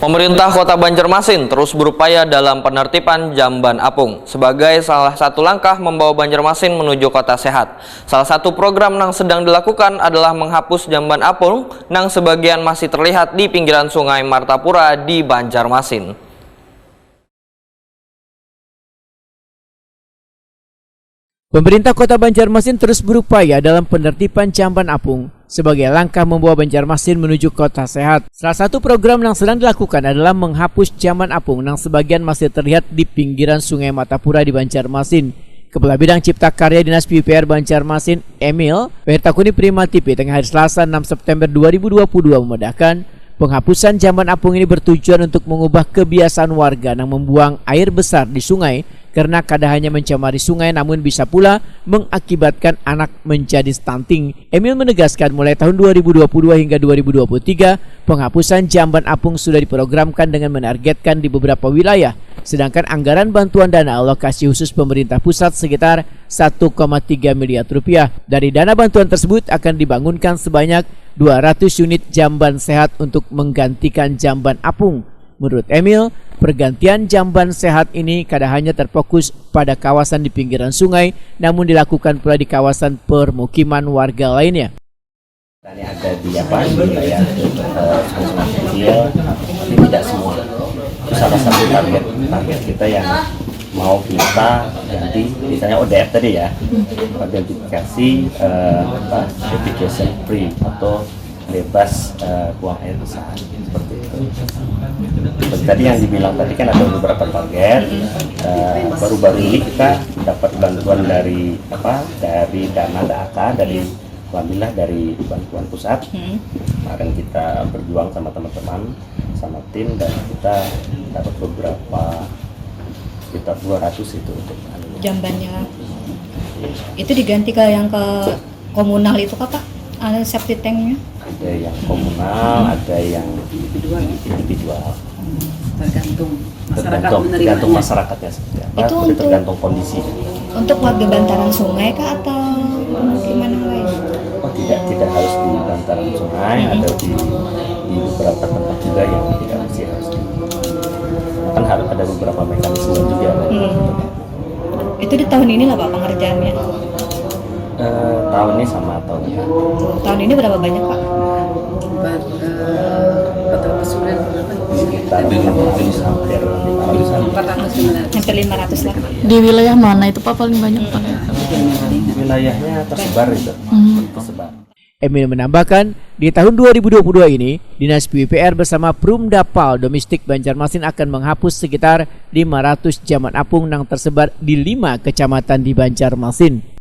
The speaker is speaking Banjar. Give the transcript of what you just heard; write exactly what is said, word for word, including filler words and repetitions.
Pemerintah Kota Banjarmasin terus berupaya dalam penertiban jamban apung sebagai salah satu langkah membawa Banjarmasin menuju kota sehat. Salah satu program yang sedang dilakukan adalah menghapus jamban apung yang sebagian masih terlihat di pinggiran Sungai Martapura di Banjarmasin. Pemerintah Kota Banjarmasin terus berupaya dalam penertiban jamban apung sebagai langkah membawa Banjarmasin menuju kota sehat. Salah satu program yang sedang dilakukan adalah menghapus jamban apung yang sebagian masih terlihat di pinggiran Sungai Martapura di Banjarmasin. Kepala Bidang Cipta Karya Dinas P U P R Banjarmasin, Emil, bertakuni Prima T V tengah hari Selasa enam September dua ribu dua puluh dua memedahkan, penghapusan jamban apung ini bertujuan untuk mengubah kebiasaan warga yang membuang air besar di sungai karena kada hanya mencemari sungai namun bisa pula mengakibatkan anak menjadi stunting. Emil menegaskan mulai tahun dua ribu dua puluh dua hingga dua ribu dua puluh tiga, penghapusan jamban apung sudah diprogramkan dengan menargetkan di beberapa wilayah. Sedangkan anggaran bantuan dana alokasi khusus pemerintah pusat sekitar satu koma tiga miliar rupiah. Dari dana bantuan tersebut akan dibangunkan sebanyak dua ratus unit jamban sehat untuk menggantikan jamban apung. Menurut Emil, pergantian jamban sehat ini kada hanya terfokus pada kawasan di pinggiran sungai, namun dilakukan pula di kawasan permukiman warga lainnya. Ini ada di apa di wilayah eh, sungai-sungai kecil, tapi tidak semua. Itu salah satu target target kita yang mau kita ganti, misalnya O D F tadi ya, identifikasi eh, apa dedication free atau bebas eh, buang air besar seperti itu. Seperti tadi yang dibilang tadi kan ada beberapa target. Eh, baru-baru ini kita dapat bantuan dari apa dari dana D A K dari alhamdulillah dari bantuan pusat. Kemarin kita berjuang sama teman-teman, sama tim, dan kita dapat beberapa sekitar dua ratus itu untuk anu. Jambannya itu diganti ke yang ke komunal itu kah, Pak? Ada septic tanknya? Ada yang komunal, ada yang Individual. individual. Tergantung masyarakat Tergantung, menerima. tergantung masyarakatnya seperti apa, Itu tapi untuk- tergantung kondisi. Untuk warga bantaran sungai kah atau pemukiman yang lain? Oh tidak, tidak harus di bantaran sungai, ada di di beberapa tempat juga yang tidak mesti harus di kan harus ada beberapa mekanisme juga. Itu di tahun inilah Pak pengerjaannya. Eh, tahun ini sama tahun ini. Tahun ini berapa banyak Pak? Empat, eh, empat ratus sembilan puluh delapan. Sekitar lima ratus, hampir lima ratus. Empat ratus sembilan puluh delapan. Hampir lima ratus lah. Di wilayah mana itu Pak paling banyak Pak? Wilayahnya tersebar itu. Hmm. Tersebar. Emil menambahkan, di tahun dua ribu dua puluh dua ini, Dinas P U P R bersama Perumdapal Domestik Banjarmasin akan menghapus sekitar lima ratus jamban apung yang tersebar di lima kecamatan di Banjarmasin.